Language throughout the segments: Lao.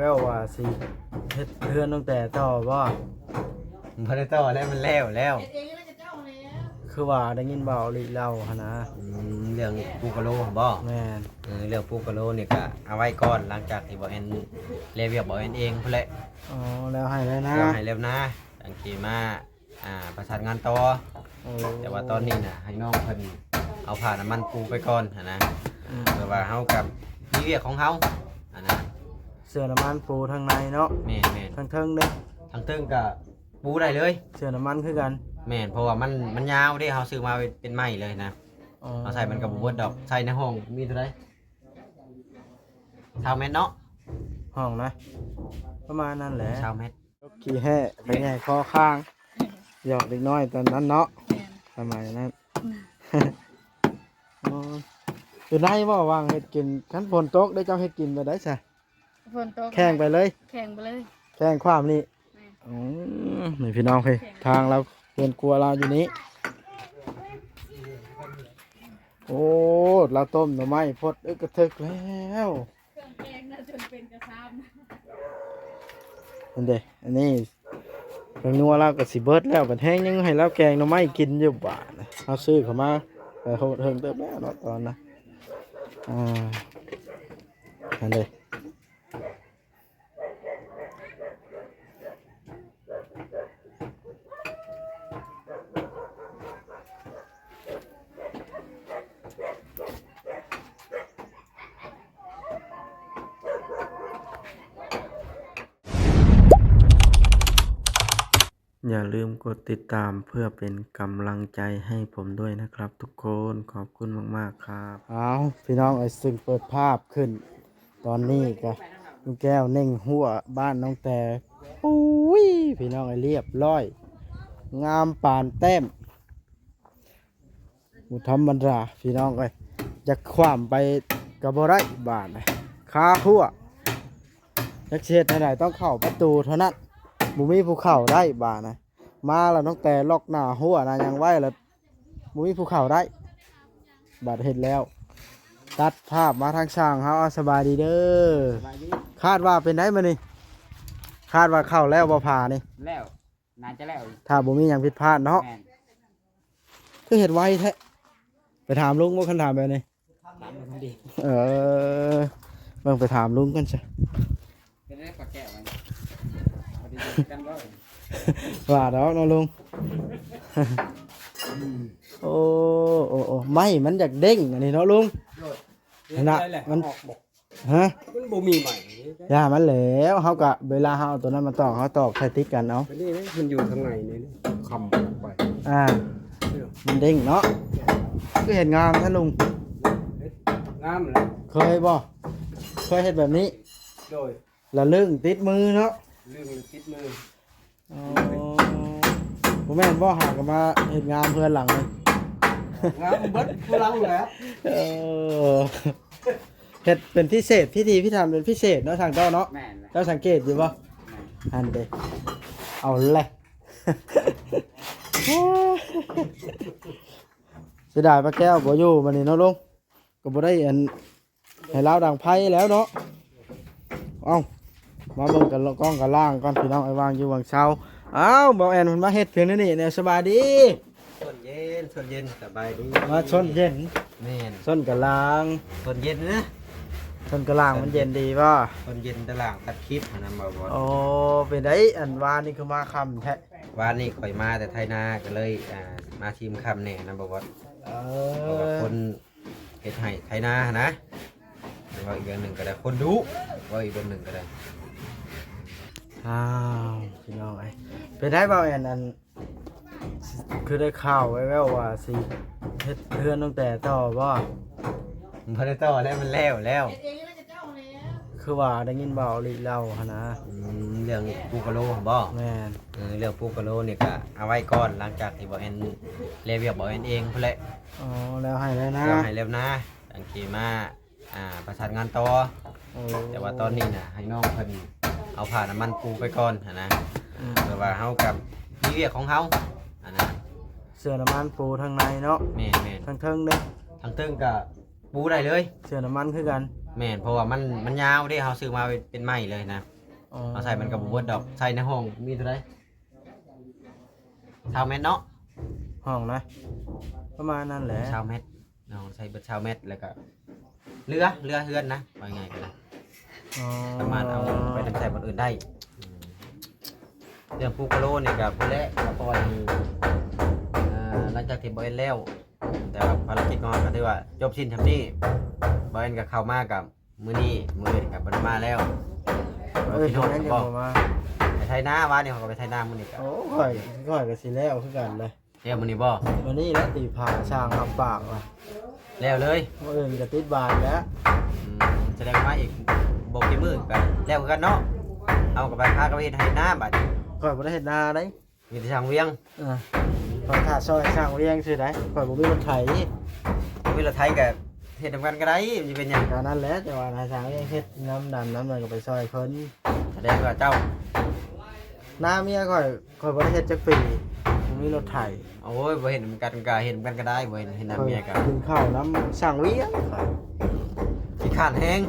ເຈົ້າວ່າຊິເຮັດເຮືອນຕັ້ງແຕ່ຕໍ່ບໍ່? ບໍ່ໄດ້ຕໍ່ແລ້ວ ມັນແລ້ວແລ້ວ. ຄືວ່າໄດ້ຍິນບ່າວລິເລົ່າຫັ້ນນະ. ອືມ ເລື່ອງປູກກະໂລຫັ້ນບໍ່? ແມ່ນ. ເອີ ເລື່ອງປູກກະໂລນີ້ກະເອົາໄວ້ກ່ອນ ຫຼັງຈາກທີ່ບ່າວແອນແລວຽກບ່າວແອນເອງພຸ້ນແຫຼະ. ອໍ ແລ້ວໄຮ່ແລ້ວນາ. ແລ້ວໄຮ່ແລ້ວນາ ຈັ່ງຊິມາ ອ່າ ປະສານງານຕໍ່. ໂອ້ ແຕ່ວ່າຕອນນີ້ນະ ໃຫ້ນ້ອງເພິ່ນເອົາຜ້າໜ້າມັນປູໄປກ່ອນຫັ້ນນະ. ອືມ ເພື່ອວ່າເຮົາກັບມີວຽກຂອງເຮົາຫັ້ນນະ. ເສື້ອໜ້າມັນປູທາງໃນເນາະ. ແມ່ນໆ. ທາງເທິງເດ້? ທາງເທິງກະປູໄດ້ເລີຍ. ເສື້ອໜ້າມັນຄືກັນ? ແມ່ນ ເພາະວ່າມັນ ມັນຍາວເດ້ ເຮົາຊື້ມາເປັນ ເປັນໄມ້ເລີຍນະ. ອໍ ເຮົາໃສ່ມັນກະບໍ່ເບິດດອກ ໃສ່ໃນຫ້ອງມີເທົ່າໃດ? ຊາວແມັດເນາະ ຫ້ອງນະ ປະມານນັ້ນແຫຼະ ຊາວແມັດ. ຂີ້ແຮ້ໄປແຍ່ຄໍຄາງ ຫຍອກເດັກນ້ອຍຕອນນັ້ນເນາະ. ແມ່ນ ສະໄໝນັ້ນ. ອືມ ໂອ້ຍ ຢູ່ໃນບໍ່ວ່າງເຮັດກິນ? ຄັນຝົນຕົກເດ້ ເຈົ້າເຮັດກິນແບບໃດຊະ? ຝົນຕົກ ແຂ່ງໄປເລີຍ? ແຂ່ງໄປເລີຍ ແຂ່ງຄວາມນີ້. ແມ່ນ. ອືມ ນີ້ພີ່ນ້ອງເອີຍ ແຂ່ງ ທາງລາວ ເຮືອນຄົວລາວຢູ່ນີ້. ໂອ້ ລາວຕົ້ມໜໍ່ໄມ້ ຟົດເອິກກະເທິກແລ້ວ. ເຄື່ອງແກງນະຈົນເປັນກະຊາມ. ອັນເດ ອັນນີ້ ແປ້ງນົວລາວກະຊິເບິດແລ້ວ ບັດແຮງຍັງໃຫ້ລາວແກງໜໍ່ໄມ້ກິນຢູ່ບາດ. ເຮົາຊື້ເຂົ້າມາໄປໂຫດເຫິງເຕີບແລ້ວເນາະຕອນນະ. ອ່າ ອັນເດ. ຢ່າລືມກົດຕິດຕາມເພື່ອເປັນກຳລັງໃຈໃຫ້ຜົມດ້ວຍນະຄັບທຸກຄົນ. ຂອບຄຸນມາກໆຄັບ. ອ້າວ ພີ່ນ້ອງເອີຍ ຊຶ່ງເປີດພາບຂຶ້ນຕອນນີ້ກະລຸງແກ້ວເໜັງຮົ້ວບ້ານນ້ອງແຕ ປຸ້ຍ ພີ່ນ້ອງເອີຍ ລຽບລ້ອຍ ງາມປານແຕ້ມ. ບໍ່ທຳມະດາພີ່ນ້ອງເອີຍ ຢາກຂວ້ຳໄປກະບໍ່ໄດ້ບາດນະ ຄາຮົ້ວ. ຈັກຊິເຮັດແນວໃດ ຕ້ອງເຂົ້າປະຕູເທົ່ານັ້ນ ບໍ່ມີຜູ້ເຂົ້າໄດ້ບາດນະ. ມາແລ້ວນ້ອງແຕລັອກໜ້າຮົ້ວນະ ຫຍັງໄວ້ແລ້ວ ບໍ່ມີຜູ້ເຂົ້າໄດ້. ບາດເຮັດແລ້ວ ຕັດພາບມາທາງຊ່າງເຮົາ. ສະບາຍດີເດີ. ສະບາຍດີ. ຄາດວ່າເປັນໃດມື້ນີ້? ຄາດວ່າເຂົ້າແລ້ວບໍ່ ຝານີ້? ແລ້ວ ໜ້າຈະແລ້ວ ຖ້າບໍ່ມີຫຍັງຜິດພາດເນາະ. ແມ່ນ. ຄືເຮັດໄວແທ້. ໄປຖາມລຸງບໍ່ ຄັນຖາມແບບນີ້? ຖາມລຸງດີ. ເອີ ເບິ່ງໄປຖາມລຸງກັນຊະ. ເປັນໄດປາແກ້ວມັນ ພໍດີກັນບໍ່? ວ່າດອກເນາະລຸງ. ໂອ້ ໂອ້ ໂອ້ ໄມ້ມັນຢາກເດ້ງອັນນີ້ເນາະລຸງ. ໂດຍ. ຫັ້ນນະ ເຮັດໄດ້ແຫຼະ ມັນອອກບໍ່? ຮະ? ມັນບໍ່ມີໃໝ່. ຢ່າມັນແຫຼວ ເຮົາກະເວລາເຮົາເອົາໂຕນັ້ນມາຕອກ ເຮົາຕອກໃສ່ຕິດກັນເອົາ. ອັນນີ້ມັນຢູ່ທາງໃນນີ້ ຄ້ຳອອກໄປ. ອ່າ ມັນເດ້ງເນາະ. ຄືເຮັດງາມແທ້ລຸງ. ເຮັດງາມແຫຼະ. ເຄີຍບໍ່? ເຄີຍເຮັດແບບນີ້? ໂດຍ. ລະລຶ້ງຕິດມືເນາະ. ລຶ້ງຕິດມື. ອໍ ບໍ່ແມ່ນບໍ່ ຫາກະມາເຮັດງາມເຮືອນຫຼັງນີ້. ງາມເບິດຜູ້ຫຼັງແຫຼະ. ເອີ ເຮັດເປັນພິເສດ ພິຖີພິຖັນເປັນພິເສດເນາະ ຊ່າງເຈົ້າເນາະ. ແມ່ນແຫຼະ. ເຈົ້າສັງເກດຢູ່ບໍ່? ແມ່ນ. ຫັ້ນເດ ເອົາແຫຼະ. ເສຍດາຍປ້າແກ້ວບໍ່ຢູ່ມື້ນີ້ເນາະລຸງ. ກໍບໍ່ໄດ້ອັນ ໃຫ້ລາວດັງໄຟແລ້ວເນາະ. ເອົ້າ ມາເບິ່ງກັນ ກ້ອງກັນລ່າງກ່ອນພີ່ນ້ອງ ໄອ້ວາງຢູ່ວາງເຊົາ. ອ້າວ ບ່າວແອນເພິ່ນມາເຮັດພຽງນີ້ແນ່. ສະບາຍດີ. ຊົນເຢັນ ຊົນເຢັນ ສະບາຍດີ. ມາຊົນເຢັນ. ແມ່ນ. ຊົນກັນລ່າງ. ຊົນເຢັນນະ. ຊົນກັນລ່າງມັນເຢັນດີບໍ່? ຊົນເຢັນຕະລ່າງຕັດຄລິບຫັ້ນນະ ບ່າວບອດ. ໂອ້ ເປັນໃດ ອັນວານນີ້ຄືມາຄ່ຳແທ້? ວານນີ້ຂ້ອຍມາແຕ່ໄຖນາ ກໍເລີຍ ອ່າ ມາທີມຄ່ຳແນ່ນະ ບ່າວບອດ. ເອີ ເພາະວ່າຄົນ ເຮັດໄຮ່ໄຖນາຫັ້ນນະ. ເວົ້າອີກເລື່ອງໜຶ່ງກໍໄດ້ ຄົນດຸ ເວົ້າອີກເລື່ອງໜຶ່ງກໍໄດ້. ອ້າວ ພີ່ນ້ອງເອີຍ ເປັນໄດບ່າວແອນ ອັນ ຄືໄດ້ຂ່າວແວ່ວໆວ່າຊິເຮັດເຮືອນຕັ້ງແຕ່ຕໍ່ບໍ່? ບໍ່ໄດ້ຕໍ່ແລ້ວ ມັນແລ້ວແລ້ວ. ຄືວ່າໄດ້ຍິນບ່າວລິເລົ່າຫັ້ນນະ. ອືມ ເລື່ອງປູກກະໂລຫັ້ນບໍ່? ແມ່ນ. ເອີ ເລື່ອງປູກກະໂລນີ້ກະເອົາໄວ້ກ່ອນ ຫຼັງຈາກທີ່ບ່າວແອນແລວຽກບ່າວແອນເອງພຸ້ນແຫຼະ. ອໍ ແລ້ວໄຮ່ແລ້ວນາ. ແລ້ວໄຮ່ແລ້ວນາ ຈັ່ງຊິມາ ອ່າ ປະສານງານຕໍ່. ໂອ້ ແຕ່ວ່າຕອນນີ້ນະ ໃຫ້ນ້ອງເພິ່ນເອົາຜ້າໜ້າມັນປູໄປກ່ອນຫັ້ນນະ. ອືມ ເພື່ອວ່າເຮົາກັບມີວຽກຂອງເຮົາຫັ້ນນະ. ເສື້ອໜ້າມັນປູທາງໃນເນາະ. ແມ່ນໆ. ທາງເທິງເດ້? ທາງເທິງກະປູໄດ້ເລີຍ. ເສື້ອໜ້າມັນຄືກັນ? ແມ່ນ ເພາະວ່າມັນ ມັນຍາວເດ້ ເຮົາຊື້ມາເປັນ ເປັນໄມ້ເລີຍນະ. ອໍ ເອົາໃສ່ມັນກໍບໍ່ເບິດດອກ ໃສ່ໃນຫ້ອງມີເທົ່າໃດ ຊາວແມັດເນາະ ຫ້ອງນະ ປະມານນັ້ນແຫຼະ ຊາວແມັດ ໃນຫ້ອງໃສ່ເບິດຊາວແມັດ ແລ້ວກໍເຫຼືອ ເຫຼືອເຮືອນນະ ວ່າງ່າຍກໍໄດ້ ອໍ ສາມາດເອົາໄປນຳໃຊ້ບ່ອນອື່ນໄດ້ ອືມ ເລື່ອງປູກກະໂລນີ້ກໍພຸ້ນແຫຼະ ກໍປ່ອຍ ເອີ ຫຼັງຈາກທີ່ບໍ່ເຮັດແລ້ວ ແຕ່ວ່າພາລະກິດຂອງເຮົາກໍຖືວ່າຈົບສິ້ນຊ່ຳນີ້ ບໍ່ແມ່ນກໍເຂົ້າມາກັບມື້ນີ້ ມື້ອື່ນກໍບໍ່ໄດ້ມາແລ້ວ ເອີ ເອົາ ທີ່ນອນ ຍັງບໍ່ມາ ໄປໄຖນາ ວານນີ້ເຮົາກໍໄປໄຖນາ ມື້ນີ້ກໍ ໂອ້ ຂ້ອຍ ຂ້ອຍກໍຊິແລ້ວຄືກັນເລີຍ ແລ້ວມື້ນີ້ບໍ່? ມື້ນີ້ແຫຼະ ຕີຜ້າຊ່າງຮັບປາກວ່າ ແລ້ວເລີຍ ມື້ອື່ນກໍຕິດບານແລ້ວ ອືມ ສະແດງວ່າອີກບໍ່ກີ່ມື້ກໍແລ້ວຄືກັນເນາະ ເຮົາກໍໄປພາກັນເຮັດໄຮ່ນາບາດນີ້ ຂ້ອຍບໍ່ໄດ້ເຮັດນາໃດ ມີແຕ່ຊ່າງວຽງ ເອີ ຂ້ອຍຖ້າຊ່ອຍຊ່າງວຽງຊື່ໃດ ຂ້ອຍບໍ່ມີລົດໄຖ ບໍ່ມີລົດໄຖກໍເຮັດນຳກັນກໍໄດ້ ມັນຊິເປັນຫຍັງ ກໍນັ້ນແຫຼະ ແຕ່ວ່າໃຫ້ຊ່າງວຽງເຮັດນຳ ດຳນຳ ແລ້ວກໍໄປຊ່ອຍເພິ່ນ ສະແດງວ່າເຈົ້າ ນາເມຍຂ້ອຍ ຂ້ອຍບໍ່ໄດ້ເຮັດຈັກປີ ບໍ່ມີລົດໄຖ ໂອ້ຍ ບໍ່ເຮັດນຳກັນກໍເຮັດນຳກັນກໍໄດ້ ບໍ່ເຮັດ ເຮັດນຳເມຍກໍ ຂ້ອຍກິນເຂົ້ານຳຊ່າງວຽງ ຂີ້ຄ້ານແຮງ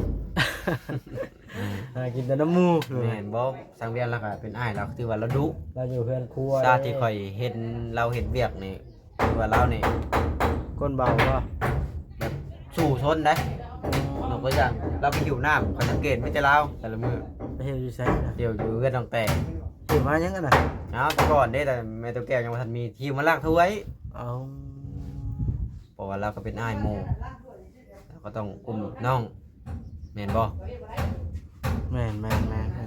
ຫາກິນແຕ່ນຳໝູ່ ແມ່ນບໍ່? ຊ່າງວຽງລາວກໍເປັນອ້າຍລາວ ຖືວ່າລາວດຸ ລາວຢູ່ເຮືອນຄົວ ຊາດທີ່ຂ້ອຍເຫັນລາວເຮັດວຽກນີ້ ຄືວ່າລາວນີ້ ກົ້ນເບົາບໍ່? ແບບສູ້ຊົນໄດ໋ ອືມ ຍົກຕົວຢ່າງ ລາວໄປຫິ້ວນ້ຳ ຂ້ອຍສັງເກດມີແຕ່ລາວແຕ່ລະມື້ ໄປຫິ້ວຢູ່ໃສນະ? ຫິ້ວຢູ່ເຮືອນນ້ອງແຕ້ ຫິ້ວມາຫຍັງຫັ້ນນະ? ເອົາ ແຕ່ກ່ອນເດ້ ແຕ່ແມ່ຕູ້ແກ້ວຍັງບໍ່ທັນມີ ຫິ້ວມາລ້າງຖ້ວຍ ເອົາ ເພາະວ່າລາວກໍເປັນອ້າຍໝູ່ ລາວກໍຕ້ອງອຸ້ມນ້ອງ ແມ່ນບໍ່? ແມ່ນໆ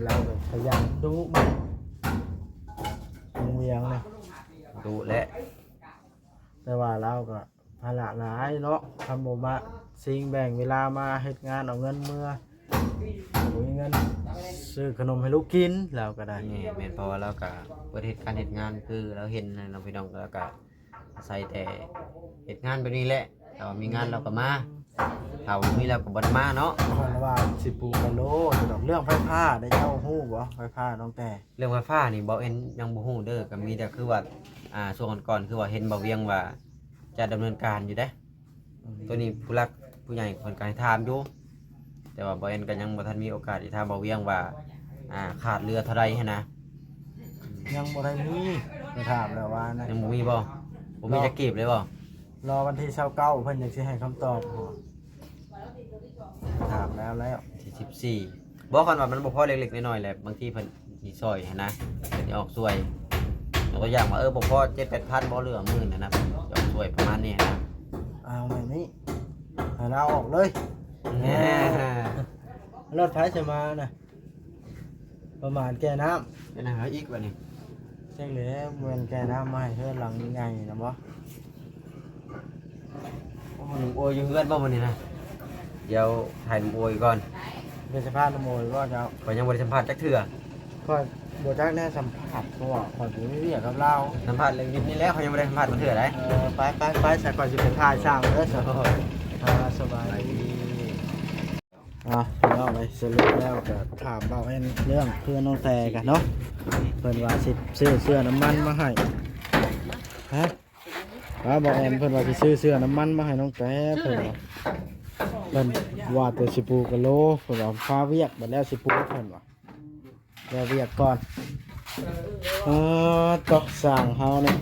ໆ ລາວກໍຂະຫຍັນດຸ ລຸງວຽງນະ ດຸແຫຼະ ແຕ່ວ່າລາວກໍພາລະຫຼາຍເນາະ ຄັນບໍ່ມາຊິງແບ່ງເວລາມາເຮັດງານເອົາເງິນເມືອ ບໍ່ມີເງິນຊື້ຂະໜົມໃຫ້ລູກກິນ ລາວກໍໄດ້ ແມ່ນໆ ເພາະວ່າລາວກໍເປີດເຮັດການເຮັດງານ ຄືລາວເຫັນນະເນາະ ພີ່ນ້ອງ ລາວກໍອາໄສແຕ່ເຮັດງານແບບນີ້ແຫຼະ ຖ້າວ່າມີງານລາວກໍມາ ຖ້າວ່າບໍ່ມີລາວກໍບໍ່ໄດ້ມາເນາະ ຂ້ອຍລະວ່າຊິປູກກະໂລດອກ ເລື່ອງໄຟຟ້າເດ້ ເຈົ້າຮູ້ບໍ່? ໄຟຟ້ານ້ອງແຕ້ ເລື່ອງໄຟຟ້ານີ້ ເບົາເອັນຍັງບໍ່ຮູ້ເດີ ກໍມີແຕ່ຄືວ່າ ອ່າ ຊ່ວງກ່ອນໆ ຄືວ່າເຫັນເບົາວຽງວ່າຈະດຳເນີນການຢູ່ເດ້ ອືມ ໂຕນີ້ຜູ້ຫຼັກຜູ້ໃຫຍ່ເພິ່ນກໍໃຫ້ຖາມຢູ່ ແຕ່ວ່າເບົາເອັນກໍຍັງບໍ່ທັນມີໂອກາດໄດ້ຖາມເບົາວຽງວ່າ ອ່າ ຂາດເຫຼືອເທົ່າໃດຫັ້ນນະ ຍັງບໍ່ໄດ້ມີ ໄປຖາມແລ້ວວ່ານະ ຍັງບໍ່ມີບໍ່? ບໍ່ມີຈັກກີບເລີຍບໍ່? ລໍວັນທີຊາວເກົ້າ ເພິ່ນຈັ່ງຊິໃຫ້ຄຳຕອບ ຖາມແລ້ວແລ້ວ ທີສິບສີ່ ບໍ່ ຄັນວ່າມັນບໍ່ພໍເລັກໆນ້ອຍໆແຫຼະ ບາງທີເພິ່ນຊິຊ່ອຍຫັ້ນນະ ເພິ່ນຊິອອກຊ່ວຍ ຍົກຕົວຢ່າງວ່າ ເອີ ບໍ່ພໍເຈັດແປດພັນບໍ່ ຫຼືວ່າໝື່ນຫັ້ນນະ ເພິ່ນຊິອອກຊ່ວຍປະມານນີ້ຫັ້ນນະ ເອົາແບບນີ້ ໃຫ້ລາວອອກເລີຍ ແນ່ ລົດໃຜຊິມານະ? ປະມານແກ່ນ້ຳ ເປັນຫຍັງອີກບັດນີ້? ຈັກແຫຼະ ແມ່ນແກ່ນ້ຳມາໃຫ້ເຮືອນຫຼັງໃຫຍ່ນະບໍ່? ໂອ້ ໜຸ່ມໂອຍຢູ່ເຮືອນບໍ່ມື້ນີ້ນະ? ດຽວຖ່າຍໜຸ່ມໂອຍກ່ອນ ໄດ້ສຳພາດໜຸ່ມໂອຍບໍ່ເຈົ້າ? ຂ້ອຍຍັງບໍ່ໄດ້ສຳພາດຈັກເທື່ອ ຂ້ອຍບໍ່ຈັກແນວສຳພາດ ເພາະວ່າຂ້ອຍບໍ່ມີວຽກກັບລາວ ສຳພາດເລື່ອງດິນນີ້ແຫຼະ ຂ້ອຍຍັງບໍ່ໄດ້ສຳພາດຈັກເທື່ອໃດ໋ ເອີ ໄປໆໆ ຊະ ຂ້ອຍຊິໄປຖ່າຍຊ່າງເດີ ໂດຍ ອ່າ ສະບາຍດີ. ອ່ະ ພີ່ນ້ອງເອີຍ ສະຫຼຸບແລ້ວກໍຖາມເບົາແອນເລື່ອງເພື່ອນນ້ອງແຕ່ກັນເນາະ ເພິ່ນວ່າຊິຊື້ເສື້ອນ້ຳມັນມາໃຫ້ ຮະ ວ່າເບົາແອນເພິ່ນວ່າຊິຊື້ເສື້ອນ້ຳມັນມາໃຫ້ນ້ອງແຕ່ ເພິ່ນວ່າ ເພິ່ນວ່າແຕ່ຊິປູກະໂລ ເພິ່ນວ່າຟ້າວຽກ ບັດແລ້ວຊິປູ ເພິ່ນວ່າ ແລ້ວວຽກກ່ອນ ເອີ ຕອກສ້າງເຮົານີ້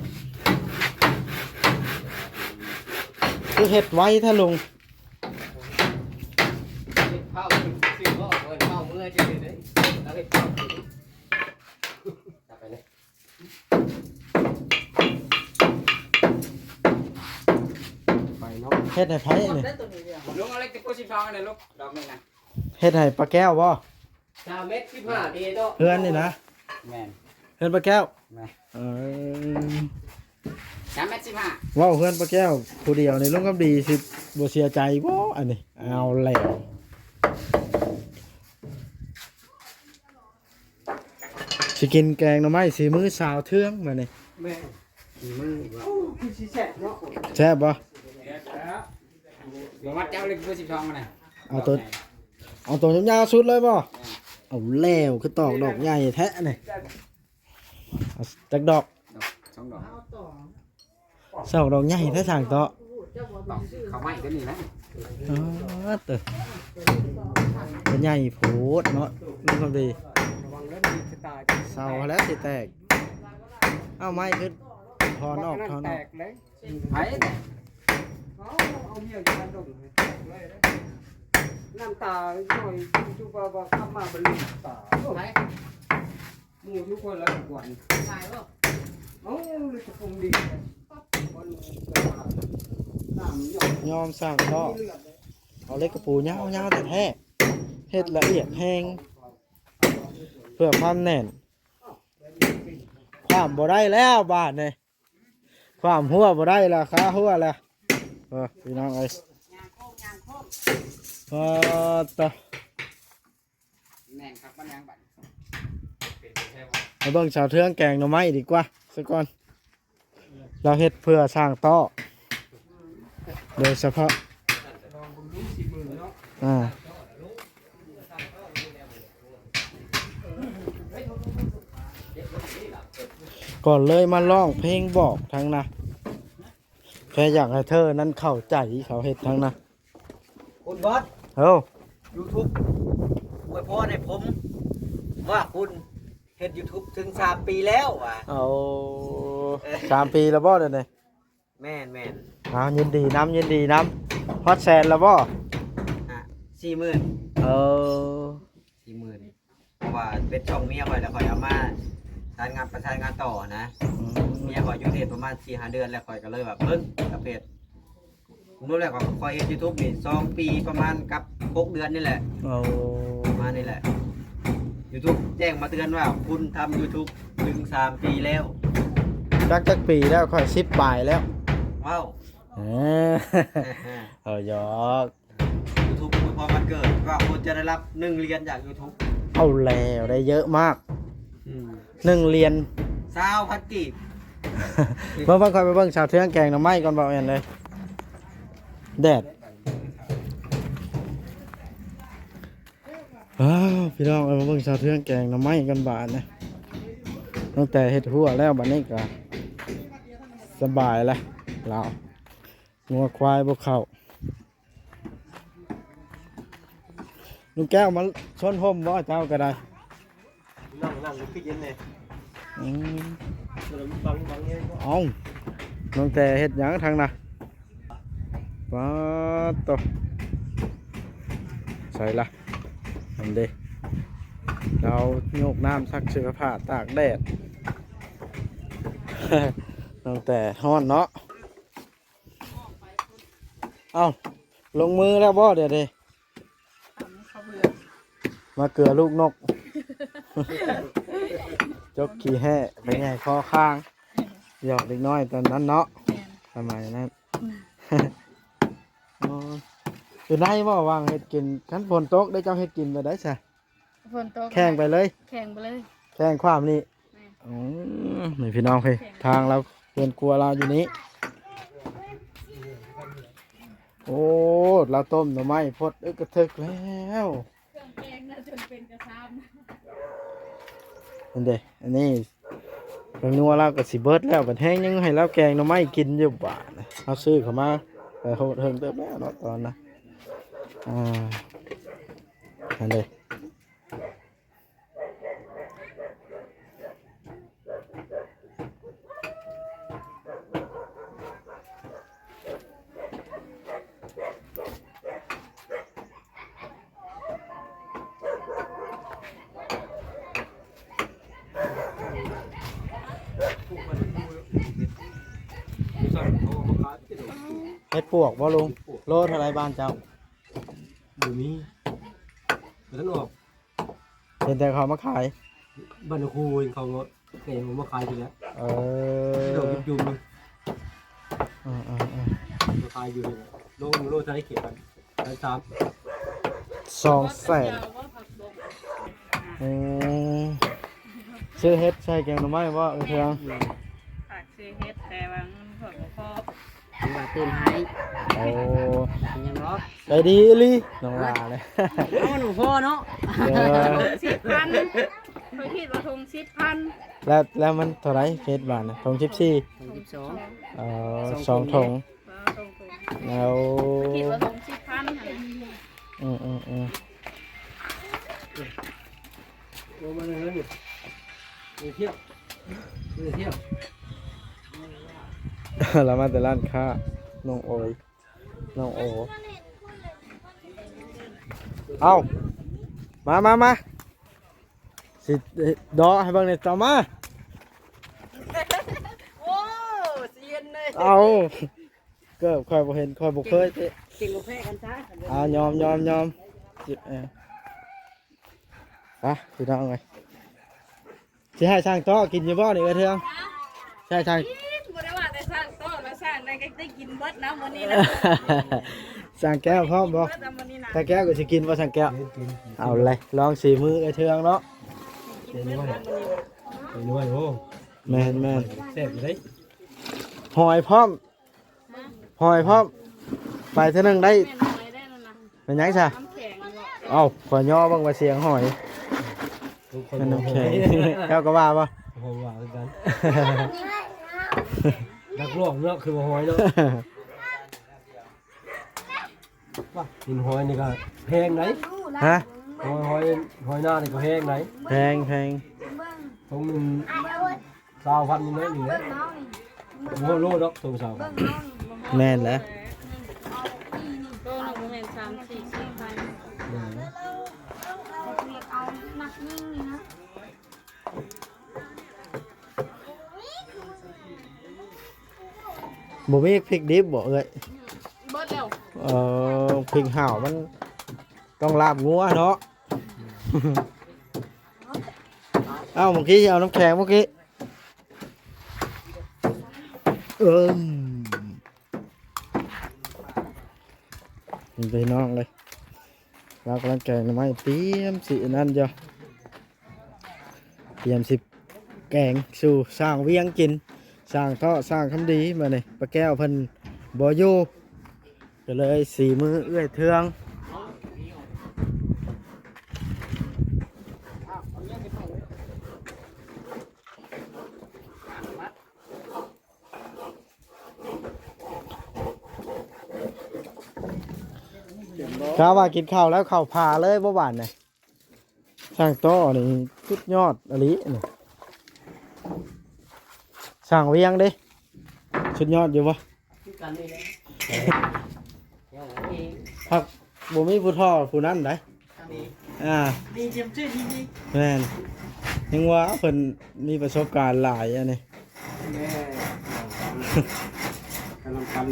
ຄືເຮັດໄວແທ້ລຸງ? ເຮັດເຂົ້າຊື້ບໍ່ ເພິ່ນເຂົ້າເມືອຊື່ເດ້ ລາວເຮັດເຂົ້າ ໄປເນາະ ເຮັດໃຫ້ໃຜນີ້? ລຸງເອົາເຫຼັກຕະປູສິບສອງອັນນັ້ນລູກ ດອກໜຶ່ງນະ ເຮັດໃຫ້ປ້າແກ້ວບໍ່? ສາມແມັດສິບຫ້າເດເນາະ ເຮືອນນີ້ນະ ແມ່ນ ເຮືອນປ້າແກ້ວ ແມ່ນ ເອີ ສາມແມັດສິບຫ້າ ເວົ້າເຮືອນປ້າແກ້ວຜູ້ດຽວນີ້ ລຸງຄຳດີຊິບໍ່ເສຍໃຈບໍ່ອັນນີ້? ເອົາແລ້ວ ຊິກິນແກງໜໍ່ໄມ້ສີມືສາວເທືອງມື້ນີ້ ແມ່ນ ສີມື ໂອ້ ຄືຊິແຊບເນາະ ແຊບບໍ່? ແຊບແລ້ວ ບໍ່ມັດເຈົ້າເລີຍ ເບີສິບສອງນະ ເອົາໂຕ ເອົາໂຕຍາວໆສຸດເລີຍບໍ່? ເອົາແລ້ວ ຄືຕອກດອກໃຫຍ່ແທ້ນີ້ ເອົາຈັກດອກ? ດອກ ສອງດອກ ສອງດອກໃຫຍ່ແທ້ຊ່າງເຕາະ ເຂົ້າໄມ້ຕົວນີ້ນະ ອໍ ເຕີ ມັນໃຫຍ່ໂພດເນາະ ລຸງຄຳດີ. ເສົາແລ້ວຊິແຕກ. ເອົາໄມ້ຄືຖອນອອກ ຖອນອອກ. ແຕກເລີຍ. ໃຜ? ເອົາ ເອົາເມຍຢູ່ບ້ານດົງ. ນ້ຳຕານ້ອຍຢູ່ ວ່າ ວ່າກັບມາບໍ່ລືມຕາ. ໃຜ? ໝູ່ຢູ່ຄົນລະກວນ. ຕາຍບໍ່? ເອົາ ເລີຍຈະຄົງດີ. ຍອມສ້າງເນາະ. ເອົາເຫຼັກກະປູຍາວໆແທ້ໆ ເຮັດລະອຽດແຮງ ເພື່ອຄວາມແໜ້ນ. ຄວ້າມບໍ່ໄດ້ແລ້ວບາດນີ້ ຄວ້າມຮົ້ວບໍ່ໄດ້ລະ ຄາຮົ້ວລະ. ເອີ ພີ່ນ້ອງເອີຍ ເອີ ຕະ ແມ່ນຄັກປານຫຍັງບັດນີ້. ມາເບິ່ງສາວເທືອງແກງໜໍ່ໄມ້ດີກວ່າ ຊະກ່ອນ. ລາວເຮັດເພື່ອສ້າງຕໍ່ໂດຍສະເພາະ. ອາ ກ່ອນເລີຍມາຮ້ອງເພງບອກທັງນະ ແຄ່ຢາກໃຫ້ເທີນັ້ນເຂົ້າໃຈເຂົາເຮັດທັງນະ. ຄຸນບອສ ເອີ ຢູທູບອວຍພອນໃຫ້ຜົມວ່າຄຸນເຮັດຢູທູບເຖິງສາມປີແລ້ວວ່າ. ໂອ້ ສາມປີແລ້ວບໍ່ດຽວນີ້? ແມ່ນໆ. ເອົາ ຍິນດີນຳ ຍິນດີນຳ. ຮອດແສນແລ້ວບໍ່? ອ່ະ ສີ່ໝື່ນ. ເອີ ສີ່ໝື່ນ. ເພາະວ່າເປັນຊ່ອງເມຍຂ້ອຍ ແລ້ວຂ້ອຍເອົາມາສານງານ ປະສານງານຕໍ່ນະ. ອືມ ເມຍຂ້ອຍຢຸດເຮັດປະມານສີ່ຫ້າເດືອນ ແລ້ວຂ້ອຍກໍເລີຍວ່າເບິ່ງກັບເຮັດ. ລວມແລ້ວກໍຂ້ອຍເຮັດຢູທູບນີ້ສອງປີປະມານກັບຫົກເດືອນນີ້ແຫຼະ. ໂອ້ ປະມານນີ້ແຫຼະ. ຢູທູບແຈ້ງມາເຕືອນວ່າ ຄຸນທຳຢູທູບເຖິງສາມປີແລ້ວ. ຈັກ ຈັກປີແລ້ວ? ຂ້ອຍສິບປາຍແລ້ວ. ເວົ້າ ເອີ ເອົາຫຍອກ. ຢູທູບອວຍພອນວັນເກີດ ວ່າຄົນຈະໄດ້ຮັບໜຶ່ງຫຼຽນຈາກຢູທູບ. ເອົາແລ້ວ ໄດ້ເຍອະມາກ. ອືມ ໜຶ່ງຫຼຽນ ຊາວພັນກີບ. ເບິ່ງ ເບິ່ງ ຂ້ອຍໄປເບິ່ງສາວເທືອງແກງໜໍ່ໄມ້ກ່ອນ ເວົ້າແມ່ນເລີຍ ແດດ. ອ້າວ ພີ່ນ້ອງເອີຍ ມາເບິ່ງສາວເທືອງແກງໜໍ່ໄມ້ກັນບາດນີ້. ຕັ້ງແຕ່ເຮັດຮົ້ວແລ້ວ ບາດນີ້ກໍສະບາຍລະລາວ. ງົວຄວາຍບໍ່ເຂົ້າ. ລຸງແກ້ວມາຊົນຮົ່ມບໍ່ ເຈົ້າກໍໄດ້? ນັ່ງ ນັ່ງຢູ່ຄືເຢັນແດ່. ອືມ ບັງ ບັງແຮງ. ເອົ້າ ນ້ອງແຕ່ເຮັດຫຍັງທາງນະ? ປາດໂຕ ໃສ່ລະ ອັນເດ ລາວໂຍກນ້ຳ ຊັກເສື້ອຜ້າ ຕາກແດດ. ນ້ອງແຕ່ຮ້ອນເນາະ. ເອົ້າ ລົງມືແລ້ວບໍ່ດຽວນີ້? ຕຳເຂົ້າເບືອ ມາເກືອລູກນົກ ຈົກຂີ້ແຮ້ໄປແຫຍ່ຄໍຄາງ. ຫຍອກເດັກນ້ອຍຕອນນັ້ນເນາະ. ແມ່ນ ສະໄໝນັ້ນ. ອືມ ໂອ້ ເປັນໄດ້ບໍ່ ຫວ່າງເຮັດກິນ? ຄັນຝົນຕົກເດ້ ເຈົ້າເຮັດກິນແບບໃດຊະ? ຝົນຕົກ ແຂ່ງໄປເລີຍ ແຂ່ງໄປເລີຍ ແຂ່ງຄວ້າມນີ້. ແມ່ນ ອືມ ນີ້ພີ່ນ້ອງເອີຍ ແຂ່ງ ທາງລາວ ເຮືອນຄົວລາວຢູ່ນີ້. ໂອ້ ລາວຕົ້ມໜໍ່ໄມ້ ຟົດເອິກກະເທິກແລ້ວ. ເຄື່ອງແກງນະ ຈົນເປັນກະຊາມ. ອັນເດ ອັນນີ້ ແປ້ງນົວລາວກໍຊິເບິດແລ້ວ ບັດແຮງຍັງໃຫ້ລາວແກງໜໍ່ໄມ້ກິນຢູ່ບາດ. ເຮົາຊື້ເຂົ້າມາ ແຕ່ໂຫດເຫິງເຕີບແລ້ວເນາະ ຕອນນະ. ອ່າ ອັນເດ ເຫັດປວກບໍ່ລຸງ? ໂລເທົ່າໃດບ້ານເຈົ້າ? ບໍ່ມີ ບໍ່ທັນອອກ. ເຫັນແຕ່ເຂົາມາຂາຍ ບ້ານນະຄູເຫັນເຂົາມາ ເຫັນເຂົາມາຂາຍຢູ່ແລ້ວ. ເອີ ດອກຈຸ່ມໆ ເອີໆໆ ມາຂາຍຢູ່ນີ້ແຫຼະ. ໂລ ໂລເທົ່າໃດເຂດບ້ານ? ແສນສາມ ສອງແສນ. ອືມ ຊື້ເຫັດໃສ່ແກງໜໍ່ໄມ້ບໍ່ ເອີ ເທື່ອ? ອືມ ຝາກຊື້ເຫັດ ແຕ່ວ່າເງິນຂ້ອຍບໍ່ພໍ. ນ້ອງຫຼ້າຕື່ມໃຫ້. ໂອ້ ຍັງເນາະ ໃຈດີອີ່ຫຼີນ້ອງຫຼ້າເລີຍ. ເອົາໜູພໍເນາະ. ເອີ ສິບພັນ ຂ້ອຍຄິດວ່າຖົງສິບພັນ. ແລ້ວ ແລ້ວມັນເທົ່າໃດເຂດບ້ານນະ? ຖົງສິບສີ່ ຖົງສິບສອງ. ເອີ ສອງຖົງ ສອງຖົງ. ແລ້ວ ຄິດວ່າຖົງສິບພັນຫັ້ນ. ອືມໆໆ ໂອ້ ມາເລີຍ. ໄປທ່ຽວ ໄປທ່ຽວ ລາວມາແຕ່ຮ້ານຄ້າ ນ້ອງໂອຍ ນ້ອງໂອ ເອົ້າ ມາ ມາ ມາ ຊິເດາະໃຫ້ເບິ່ງນີ້ ເຈົ້າມາ ໂອ້ ຊິເຫັນເລີຍ ເອົ້າ ເກີບຂ້ອຍບໍ່ເຫັນ ຂ້ອຍບໍ່ເຄີຍເຕະ ເກັ່ງບໍ່ແພ້ກັນຊະ ເອົາ ຍອມ ຍອມ ຍອມ ເອີ ໄປພີ່ນ້ອງເອີຍ ຊິໃຫ້ຊ່າງເຕາະກິນຢູ່ບໍ່ນີ້ ເອື້ອຍເທືອງ ຊິໃຫ້ຊ່າງ ບໍ່ໄດ້ວ່າແຕ່ຊ່າງເຕາະແລ້ວ ຊ່າງໃດກໍໄດ້ກິນເບິດນະມື້ນີ້ນະ ຊ່າງແກ້ວພ້ອມບໍ່ ກິນເບິດນະມື້ນີ້ນະ ຊ່າງແກ້ວກໍຊິກິນບໍ່ ຊ່າງແກ້ວ ກິນ ກິນ ກິນ ເອົາເລີຍ ລອງສີມືເອື້ອຍເທືອງເນາະ ກິນເບິດນະມື້ນີ້ນະ ເປັນດ້ວຍ ໂອ້ ແມ່ນໆ ແຊບຢູ່ເດ້ ຫອຍພ້ອມ ຫອຍພ້ອມ ໄປເທື່ອໜຶ່ງໄດ້ ແມ່ນຫອຍໄດ້ນັ້ນນະ ແມ່ນຫຍັງຊະ ນ້ຳແຂງ ເອົ້າ ຂ້ອຍຍໍເບິ່ງວ່າສຽງຫອຍ ແມ່ນນ້ຳແຂງ ເຈົ້າກໍວ່າບໍ່ ຫອຍວ່າຄືກັນ ນັກຮ້ອງເນາະ ຄືວ່າຫອຍເນາະ ວ່າກິນຫອຍນີ້ກໍແພງໃດ ຮະ ຫອຍ ຫອຍ ຫອຍນານີ້ກໍແພງໃດ ແພງ ແພງ ຖົງໜຶ່ງ ຊາວພັນນີ້ເນາະ ນີ້ແຫຼະ ບໍ່ໂລດອກ ໂລຊາວພັນ ແມ່ນແຫຼະ ໂລໜຶ່ງບໍ່ແມ່ນສາມສີ່ ສີ່ພັນ ແມ່ນແຫຼະ ບໍ່ມີພິກດິບບໍ່ເອື້ອຍ ເບິດແລ້ວ ເອີ ພິກຫາວມັນຕ້ອງລາບງົວເນາະ ເອົ້າ ເມື່ອກີ້ເອົານ້ຳແຂງເມື່ອກີ້ ເອີ ນີ້ພີ່ນ້ອງເອີຍ ລາວກຳລັງແກງໜໍ່ໄມ້ ຕຽມຊິອັນນັ້ນຢູ່ ຕຽມຊິແກງສູ່ຊ່າງວຽງກິນ ຊ່າງເທາະ ຊ່າງຄຳດີ ມື້ນີ້ປ້າແກ້ວເພິ່ນບໍ່ຢູ່ ກໍເລີຍສີມືເອື້ອຍເທືອງ ກະວ່າກິນເຂົ້າແລ້ວເຂົ້າຜາເລີຍບໍ່ບາດນີ້ ຊ່າງຕໍ່ນີ້ສຸດຍອດອີ່ຫຼີນີ້ ຊ່າງວຽງເດ້ ສຸດຍອດຢູ່ບໍ່ ຄືກັນນີ້ແຫຼະ ຍັງເອງ ຫາກບໍ່ມີຜູ້ທໍ່ຜູ້ນັ້ນໃດ ອັນນີ້ ອ່າ ດີຈຳຊື່ດີໆ ແມ່ນ ຍັງວ່າເພິ່ນມີປະສົບການຫຼາຍອັນນີ້ ແມ່ນ ກຳລັງກັນ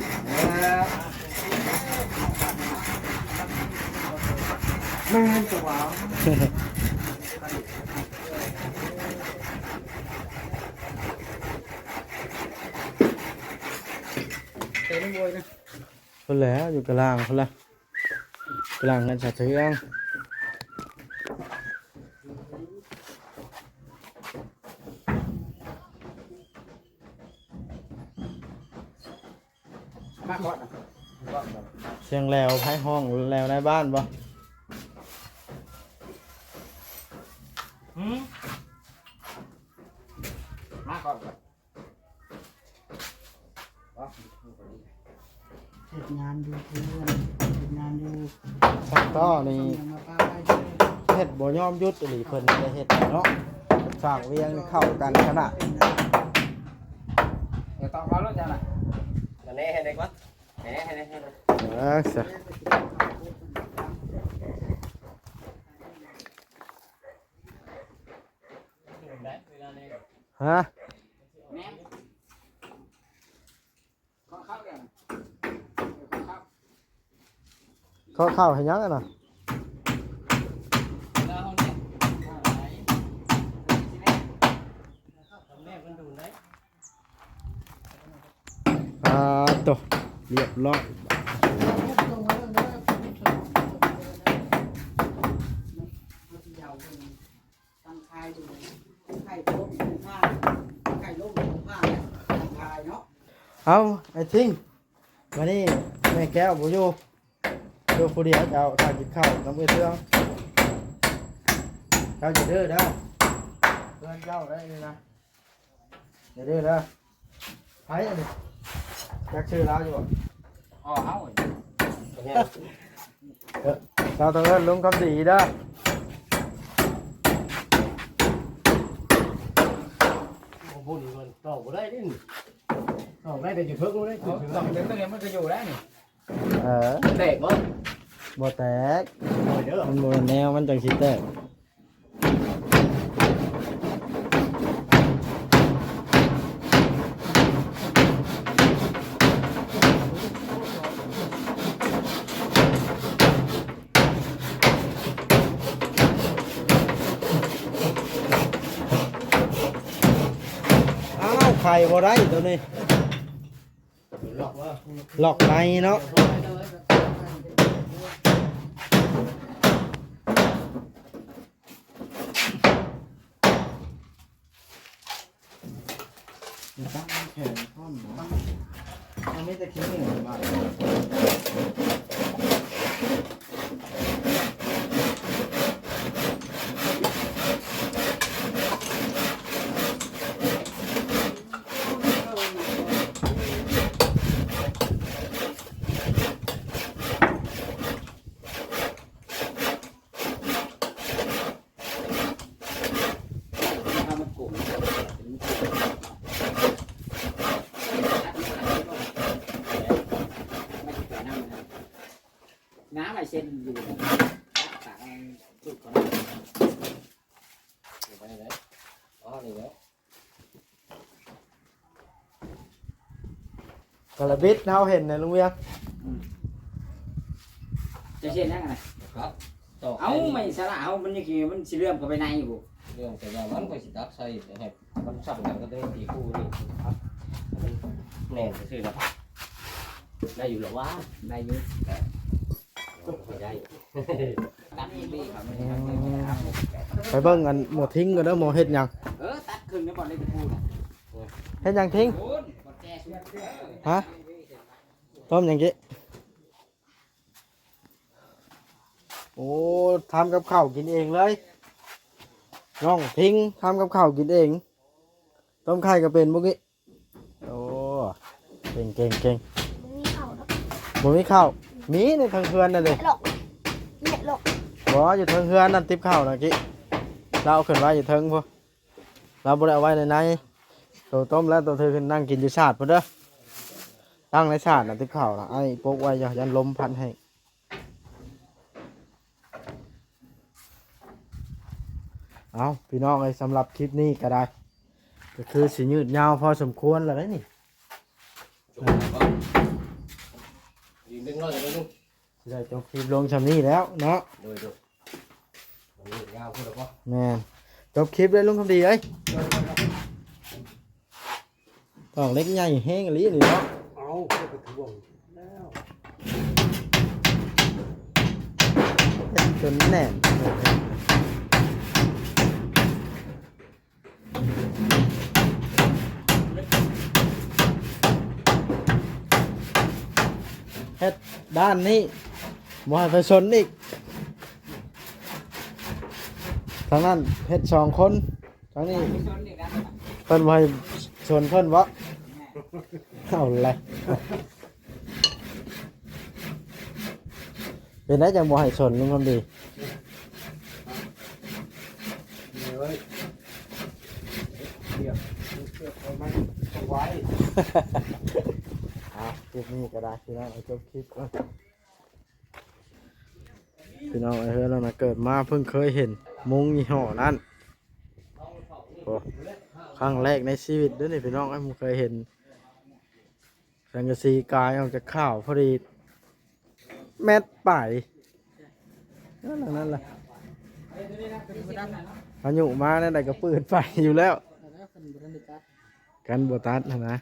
ແມ່ນຕົວະ ເຕັມໂວຍນະ ພຸ້ນແຫຼະ ຢູ່ກະລາງພຸ້ນລະ ກະລາງເຮືອນສາເທືອງ ມາກ່ອນນະ ສຽງແຫຼວໃຜຮ້ອງແຫຼວໃນບ້ານບໍ່ ຫືມ ມາກ່ອນ ເຮັດງານຢູ່ເຮືອນ ເຮັດງານຢູ່ ຊ່າງຕໍ່ນີ້ ເຮັດບໍ່ຍອມຢຸດອີ່ຫຼີ ເພິ່ນໄດ້ເຮັດເນາະ ຊ່າງວຽງນີ້ເຂົ້າກັນຂະໜາດ ເອີ ຕ້ອງເອົາລົດເຈົ້ານະ ມາແນ່ໃຫ້ໄດ້ກ່ອນ ແນ່ໃຫ້ໄດ້ ເອີ ຊະ ຮະ ເຄາະເຂົ້າເຮັດຫຍັງຫັ້ນນະ ອ່າໂຕ ລຽບຮ້ອຍ ເອົາ ໄອ້ທິງ ມື້ນີ້ແມ່ແກ້ວບໍ່ຢູ່ ຢູ່ຜູ້ດຽວ ເຈົ້າຖ້າກິນເຂົ້ານຳເອື້ອຍເທືອງ ເຈົ້າຢ່າດື້ເດີ ເພື່ອນເຈົ້າໄດ້ນີ້ນະ ຢ່າດື້ເດີ ໃຜອັນນີ້ ຈັກຊື່ລາວຢູ່ບໍ່? ພໍ່ເຮົາ ເອີ ເຈົ້າຕ້ອງເອີ້ນລຸງຄຳດີເດີ ເອີ ຕອກບໍ່ໄດ້ນີ້ ຕອກໄດ້ແຕ່ຢູ່ເທິງນີ້ ເອົາ ຕອກເທິງນີ້ມັນກໍຢູ່ໄດ້ນີ້ ເອີ ແຕກບໍ່? ບໍ່ແຕກ ບໍ່ເດີ ມັນບໍ່ແມ່ນແນວມັນຈັ່ງຊິແຕກ. ອ້າວ ໄຂບໍ່ໄດ້ໂຕນີ້ ລັອກໃໝ່ເນາະ. ຕັ້ງແຂນພ້ອມນະ ມັນມີແຕ່ຂີ້ເຫຍື້ອມາ ນ້ຳໄອເຊັນຢູ່ ຕັກຕັກໃຫ້ສຸກກ່ອນ ເອົາໄປເລີຍ ອໍ ນີ້ແຫຼະ. ກະລະບິດເຮົາເຫັນນະລຸງວຽງ ອືມ ຈະເຮັດຫຍັງຫັ້ນນະ ເອົາ ໄມ້ສະລະເຮົາ ມັນຍັງຊິ ມັນຊິເຫຼື້ອມເຂົ້າໄປໃນຢູ່ ເລື່ອງແຕ່ວ່າມັນຂ້ອຍຊິຕັດໃສ່ໃຫ້ມັນຊ້ຳກັນກັບຕົວນີ້ ຕີຄູ່ນີ້ ມັນແໜ້ນຊື່ໆ ນະ ໄດ້ຢູ່ລະວ່າ ໄດ້ຢູ່ ໄດ້ ໄປເບິ່ງອັນໝໍທິງກ່ອນເດີ ໝໍເຮັດຫຍັງ ເອີ ຕັດເຄິ່ງໃນບ່ອນເລັກຕະປູນະ ເຮັດຫຍັງທິງ ຮະ ຕົ້ມຫຍັງກິ ໂອ້ ທຳກັບເຂົ້າກິນເອງເລີຍ ນ້ອງທິງທຳກັບເຂົ້າກິນເອງ ຕົ້ມໄຂ່ກໍເປັນບໍ່ກິ ໂອ້ ເກັ່ງໆໆ ບໍ່ມີເຂົ້າດອກ ບໍ່ມີເຂົ້າ ມີໃນເທິງເຮືອນນັ້ນເດ້ ແລະລອກ ແລະລອກ ບໍ່ ຢູ່ເທິງເຮືອນນັ້ນ ຕິບເຂົ້ານະກິ ລາວເອົາຂຶ້ນໄວ້ຢູ່ເທິງພຸ້ນ ລາວບໍ່ໄດ້ເອົາໄວ້ໃນໃນ ໂຕຕົ້ມແລ້ວ ໂຕເທິງຂຶ້ນນັ່ງກິນຢູ່ສາດພຸ້ນເດີ ຕັ້ງໃນສາດນະ ຕິບເຂົ້ານະ ອ້າຍປົກໄວ້ຢູ່ ຢ້ານລົມພັດແຮງ. ເອົາ ພີ່ນ້ອງເອີຍ ສຳລັບຄລິບນີ້ກໍໄດ້ ກໍຄືຊິຍືດຍາວພໍສົມຄວນແລ້ວເດ້ນີ້ ອີກເລັກນ້ອຍກໍໄດ້ລຸງ ຊິໄດ້ຈົບຄລິບລົງຊ່ຳນີ້ແລ້ວເນາະ ໂດຍໆ ມັນຍືດຍາວໂພດແລ້ວບໍ່ ແມ່ນ ຈົບຄລິບເລີຍລຸງຄຳດີເອີຍ. ຕອກເຫຼັກໃຫຍ່ແຮງອີ່ຫຼີນີ້ເນາະ ເອົາ ໄປທວງແລ້ວ ເຮັດຈົນແໜ້ນ ເຮັດດ້ານນີ້ບໍ່ໃຫ້ໄປຊົນອີກ ທາງນັ້ນເຮັດສອງຄົນ ທາງນີ້ ເພິ່ນບໍ່ໃຫ້ຊົນເພິ່ນບໍ? ເອົາແຫຼະ ເປັນໄດຈັ່ງບໍ່ໃຫ້ຊົນລຸງຄຳດີ? ເອົາ ຄລິບນີ້ກໍໄດ້ພີ່ນ້ອງ ເອົາຈົບຄລິບກ່ອນ. ພີ່ນ້ອງເອີຍ ເຮືອນຫຼັງນັ້ນເກີດມາເພິ່ງເຄີຍເຫັນມຸງຍີ່ຫໍ້ນັ້ນ ໂອ້ ຄັ້ງແລກໃນຊີວິດເດີ້ນີ້ພີ່ນ້ອງເອີຍ ບໍ່ເຄີຍເຫັນ ສັງກະສີກາຍອອກຈາກຂາວພໍດີແມັດປາຍ ນັ້ນລະ ນັ້ນລະ ອາຍຸມາແນວໃດກໍປືດໄປຢູ່ແລ້ວ ຄັນບໍ່ຕັດຫັ້ນນະ.